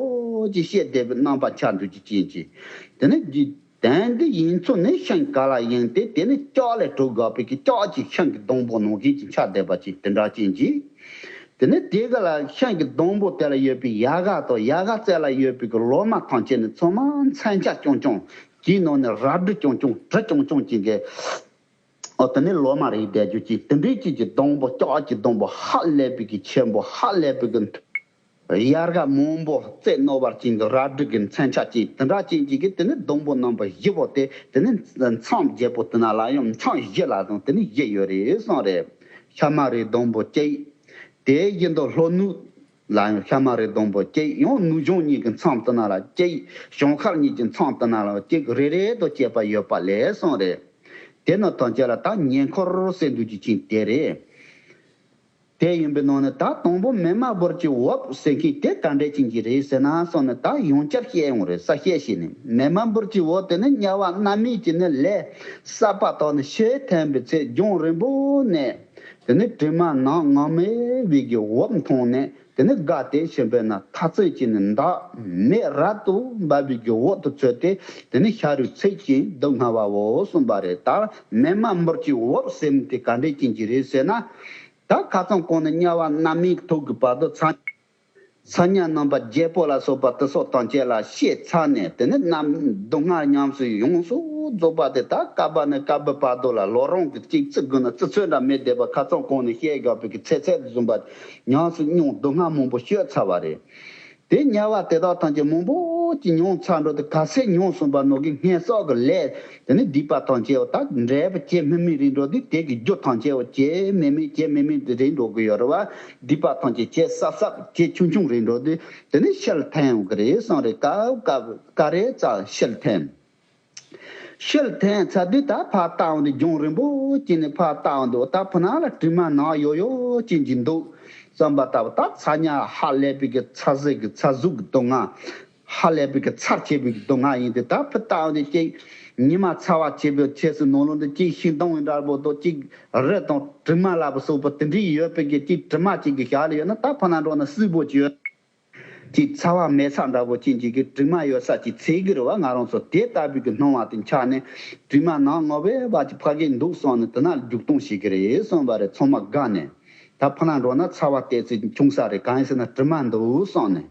ཅིག་བཤད་བསྡད་པའི་རྣམ་པ་འཆར་འདུག་ཅིག་ཅན་གྱི། དེ་ནི་དོན་འདི་ཡིན་ཚུལ་ནི་ཤིང་ག་ལ་ཡིན་ཏེ། དེ་ནི་ལྕགས་ལས་གྲུབ་དགོས་པའི་གི་ལྕགས་ཀྱི་ཤིང་གི་སྡོང་པོ་ནང་བཞིན་གྱི་འཆར་བསྡད་པ་ཅིག་དེ་འདྲ་ཅན་གྱི། དེ་ནི་དེ་ག་ལ་ཤིང་གི་སྡོང་པོ་དེ་ལ་ཡོད་པའི་ཡལ་ག་དང་ཡལ་ག་རྩེ་ལ་ཡོད་པའི་གི་ལོ་མ་ཐམས་ཅད་ནི་ཚང་མ་མཚོན་ཆ་རྐྱང་རྐྱང་། དེའི་ནང་ནས་རལ་གྲི་རྐྱང་རྐྱང་། གྲི་རྐྱང་རྐྱང་ཅན་གྱི། ཨོ་དེ་ནི་ལོ་མ་རིགས་བསྡད་རྒྱུ་ཅིག་དེ་འདྲའི་ཅིག་གི་སྡོང་པོ། ལྕགས་ཀྱི་སྡོང་པོ་ཧ་ལས་པའི་གི་ཆེན་པོ། ཧ་ལས་པའི་གི་ཡལ་ག་མང་པོ་རྩེ་རྣོ་བ་ཅན་གྱི་རལ་གྲི་གི་མཚོན་ཆ་ཅན་དེ་འདྲ་ཅན་ཅིག་གི་དེ་ནི་སྡོང་པོ་རྣམ་པ་བཞི་པོ་དེ་དེ་ནི་མཚམས་བརྒྱད་པོ་དེ་ན་ལ་ཡང་མཚམས་བཞི་ལ་དང་དེ་ནི་བཞི་ཡོད་རེད་གསུངས་རེད། ཤ་མ་རིའི་སྡོང་པོ་གཅིག་དེ་བཞིན་དུ་ལྷོ་ནུབ་ལ་ཡང་ཤ་མ་རིའི་སྡོང་པོ་གཅིག་ཡང་ནུབ་བྱང་གཉིས་ཀྱི་མཚམས་དེ་ན་ལ་གཅིག་བྱང་ཤར་གཉིས་ཀྱི་མཚམས་དེ་ན་ལ་གཅིག་རེ་རེ་དུ་བཅད་པ་ཡོད་པ་ལས་གསུངས་རེད། དེ་ནི་ཐམས་ཅད་ལ་ད་ཉེ་འཁོར་ཟེར་འདུག་རྒྱུ་ཅན་དེ་རེད། དེ་ཡིན་པའི་ནང་ནས་ད་དང་པོ་མེ་མ་འབུར་གྱི་འོབས་ཟེར་མཁན་དེ་ག་འདྲ་ཅན་གྱི་རེད་ཟེར་ན་གསུངས་ནས་ད་ཡང་བསྐྱར་བཤད་ཡོང་རེད། གསལ་བཤད་བྱས་ནས་མེ་མ་འབུར་གྱི་འོབས་དེ་ནི་དམྱལ་བ་རྣམ་སྨིན་གྱི་ནི་ལས་བསགས་པ་དག་ནི་ཕྱིར་འཐེན་པའི་ཚེ་རྒྱང་རིང་པོ་ནས་དེ་ནི་དྲི་མ་ནག་ངར་མེ་བའི་གི་འོབས་མཐོང་ནས། དེ་ནི་དགའ་སྟེ་ཕྱིན་པས་ན་ཐག་ཚད་ཀྱིས་ནི་འདག་མེ་རབ་ཏུ་འབར་བའི་གི་འོད་དུ་ཚོར་ཏེ། དེ་ནི་ཤ་རུས་ཚིགས་ཀྱིས་སྡུག་བསྔལ་བའོ་གསུངས་པ་རེད། ད་མེ་མ་འབུར་གྱི་འོབས་ཟེར་མི་དེ་ག་འདྲས་ཅན་གྱི་རེད་ཟེར་ན། ད་ཁ་སང་གོང་ནས་དམྱལ་བ་རྣམ་སྨིན་ཐོག་གི་བར་དུ་ཚ་ཚ་དམྱལ་རྣམ་པ་བརྒྱད་པོ་ལ་སོགས་པ་དེ་སོགས་ཐམས་ཅད་ལ་ཤེས་ཚར་ནས། དེ་ནི་རྣམ་སྡུག་བསྔལ་ཉམས་སུ་ཡོངས་སུ་རྫོགས་པ་དེ་ད་བསྐལ་པ་ནས་བསྐལ་པའི་བར་དུ་ལ་ལོ་རིམ་གྱི་གཅིག་ཚིག་དགུ་ན་ཚིག་ཚོད་འདྲ་མེད་བསྡད་པ། ཁ་སང་གོང་ནས་བཤད་དགོས་པའི་གི་ཚེ་ཚད་དུ་བཟུང་བ་ཉམས་སུ་མྱོང་། སྡུག་བསྔལ་མང་པོ་སྤྱོད་ཚར་བ་རེད། དེ་དམྱལ་བ་དེ་དག་ཐམས་ཅད་མང་པོ་ ཅིག་མྱོང་ཚར་འགྲོ་དུས། ག་ཚད་མྱོང་སོང་བ་ནོ་གི་སྔས་སོགས་ཀྱི་ལས་དེ་ནི་སྡིག་པ་ཐམས་ཅད་འོ་ད་འབྲས་བུ་སྐྱེ་མི་མི་རིགས་འགྲོ་དུས། དེ་གི་རྒྱུ་ཐམས་ཅད་འོ་སྐྱེ་མི་མི་སྐྱེ་མི་མི་རིགས་འགྲོ་གི་ཡོད་རེད་བ། སྡིག་པ་ཐམས་ཅད་སྐྱེ་ས་ས་སྐྱེ་ཆུང་ཆུང་རེད་འགྲོ་དུས། དེ་ནི་ཤེལ་ཐན་འོ་གི་རེད་སོང་རེད། ཀ་ཀ་ཀ་རེ་ཙ་ཤེལ་ཐན། ཤེལ་ཐན་ཚ་དུས་ད་ཕར་བལྟ་འོང་དུས། རྒྱང་རིང་པོ་ཅིག་ནས་ཕར་བལྟ་འོང་དུས། འོ་ད་ཕ་ན་ལ་གྲིབ་མ་ནག་ཡོ་ཡོ་ཅན་ཅིག་འདུག་བསམ་པ་ལྟ་བུ། ད་ཚ་ཉ་ཧ་ལས་པའི་གི་ཚ་ཟེར་གི་ཚ་ཟུག་གི་སྡུག་བསྔལ། ཧ་ལས་པའི་གི་ཚར་ཆེ་བའི་གི་སྡུག་བསྔལ་ཡིན་ཏེ། ད་ཕར་བལྟ་འོང་དུས་ཅིག་ཉི་མ་ཚ་བ་ཆེ་བའི་ཆེ་སའི་ནང་ལོགས་འདི་ཅིག་ཤིང་སྡོང་འདྲ་པོ་དང་། ཅིག་རི་དང་གྲིབ་མ་ལ་སོགས་པ་དེ་འདྲའི་ཡོད་པའི་གི་ཅིག་གྲིབ་མ་ཅིག་གི་ཞལ་ལ་ཡོད་ན། ད་ཕ་ན་འགྲོ་ན་སྲིད་པོ་ཅིག་ཡོད། ཅིག་ཚ་བ་མེ་ཚ་འདྲ་པོ་ཅན་ཅིག་གི་གྲིབ་མ་ཡོད་ས་ཅིག་འཚོལ་གི་རེད་བ། ང་རང་ཚོ་དེ་ལྟ་བུའི་གི་སྣང་བ་དེ་འཆར་ནས། གྲིབ་མ་ནག་ངོ་བའི་བ་ཅིག་ཕ་གིར་འདུག་བསམ་ནས་དེ་ན་རྒྱུག་གཏོང་བྱེད་ཀྱི་རེད་བསམ་པ་རེད། ཚང་མ་དགའ་ནས། ད་ཕ་ན་འགྲོ་ན་ཚ་བ་ཏོག་ཙམ་ཆུང་ས་རེད། གང་ཡིན་ཟེར་ན་གྲིབ་མ་འདུག་བསམ་ནས།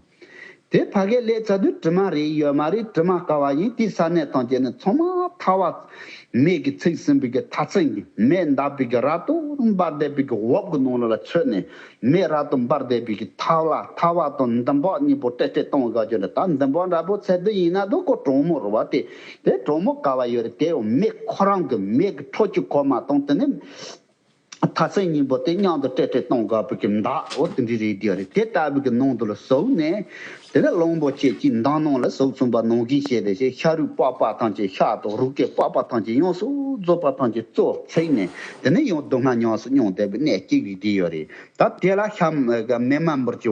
དེ་ཕ་གིར་སླེབས་ཚར་དུས་གྲིབ་མ་རེད་ཡོད་མ་རེད། གྲིབ་མ་ག་བ་ཡིན། དེའི་ས་གནས་ཐམས་ཅད་ནས་ཚང་མ་ཐལ་བ། མེ་གིས་ཚིག་ཟིན་པའི་གི་ཐག་ཚིང་གི། མེ་འདབ་པའི་གི་ར་ཏོ་འབར་བསྡད་པའི་གི་འོབས་གི་ནང་ལ་ཚུད་ནས། མེ་ར་ཏོ་འབར་བསྡད་པའི་གི་ཐལ་བ། ཐལ་བ་དང་འདམ་བག་གཉིས་པོ་ཏྲེ་ཏྲེ་གཏོང་དགའ་རྒྱུ་འདྲ། ད་འདམ་བག་འདྲ་པོ་ཚད་དུ་ཡིན་ན་དུ་ཁོ་གྲང་མོ་རེད་བ། དེ་དེ་གྲང་མོ་ག་བ་ཡོད་རེད། དེ་མེ་ཁོ་རང་གི་མེ་གི་ཁྲོ་ཆུ་ཁོ་མ་གཏོང་། དེ་ནི་ཐག་ཚིང་གཉིས་པོ་དེ་མཉམ་དུ་ཏྲེ་ཏྲེ་གཏོང་དགའ་པའི་གི་མདའ་འོ་དེ་འདྲ་རེད་དེ་རེད། དེ་ལྟ་བུའི་གི་ནང་དུ་ལ་ཟུག་ནས། དེ་ནས་གླང་པོ་ཆེ་གཅིག་མདའ་ནང་ལ་ཟུག་སོང་བ་ནང་བཞིན་བྱས་ཏེ། ཤ་རུས་པགས་པ་ཐམས་ཅད། ཤ་དང་རུས་ཀའི་པགས་པ་ཐམས་ཅད་ཡོངས་སུ་རྫོགས་པ་ཐམས་ཅད་བཙོ་ཚིག་ནས། དེ་ནས་ཡང་སྡུག་བསྔལ་ཉམས་སུ་མྱོང་བསྡད་པའི་གནས་སྐྱེ་བའི་དེ་ཡོད་རེད། ད་དེ་ལ་ཤ་མེ་མ་འབུར་གྱི།